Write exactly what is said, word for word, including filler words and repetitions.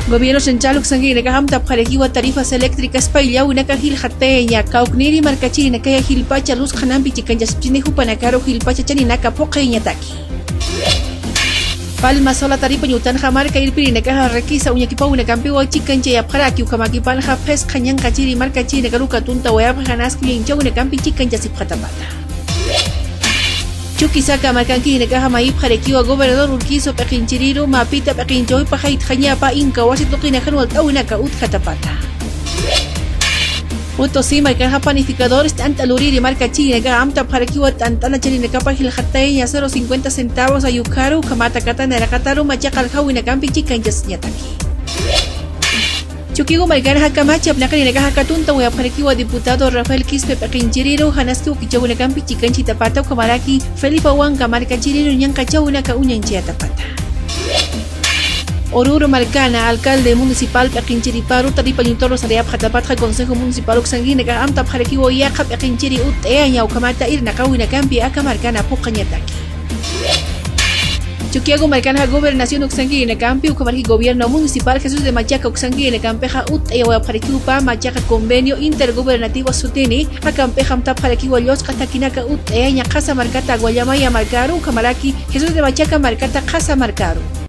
Gobierno central uksankirinakax amtapxarakiwa tarifas eléctricas payllawinaka jilxatayaña, kawkniri markachirinakaya jilpacha luz qhanampi chikanchasipchini jupanakaru jilpacha chaninaka phuqhayañataki. Palma sola taripañ utanxa marka irpirinakaxa rakisa uñakipawinakampiwa chikanchayapxaraki, ukhamakipanxa phisqa ñanqachiri markachirinakaru katuntawayapxa janaski uñañchawinakampi chikanchasipxatapata. Chuquisaca markankirinakaxa mayipxarakiwa gobernador Urquizo p'iqinchiriru mapita p'iqinchawipxaytxañapa Inca wasi tuqinakan walt'awinaka utjatapata. Potosí markanxa panificadores t'ant'a luriri markachirinakaxa amtapxarakiwa t'ant'ana chaninakapa jilxatayaña cero cincuenta centavos ayukharu ukhamata katana iraqataru machaqa aljawinakampi chikanchasiñataki. Chukiyawu markanxa kamachi apnaqarinakaxa katuntawayapxarakiwa diputado Rafael Quispe p'iqinchiriru janaski ukichawinakampi chikanchitapata ukhamaraki Felipe Huanca markachiriru ñanqachawinaka uñañchayatapata. Oruro markana alcalde municipal p'iqinchiriparu taripañ utanxa sarayapxatapatxa consejo municipal uksankirinakaxa amtapxarakiwa yaqha p'iqinchiri utt'ayaña ukhamata irnaqawinakampi aka markana phuqhañataki. Chukiyawu markanxa gobernación uksankirinakampix ukhamaraki gobierno municipal Jesús de Machaca uksankirinakampix utt'ayawayapxarakiwa machaqa convenio intergubernativo sutini, akampix amtapxarakiwa llusqa takinaka utt'ayaña Qhasa markata Guallamaya markaru ukhamaraki Jesús de Machaca markata Qhasa markaru.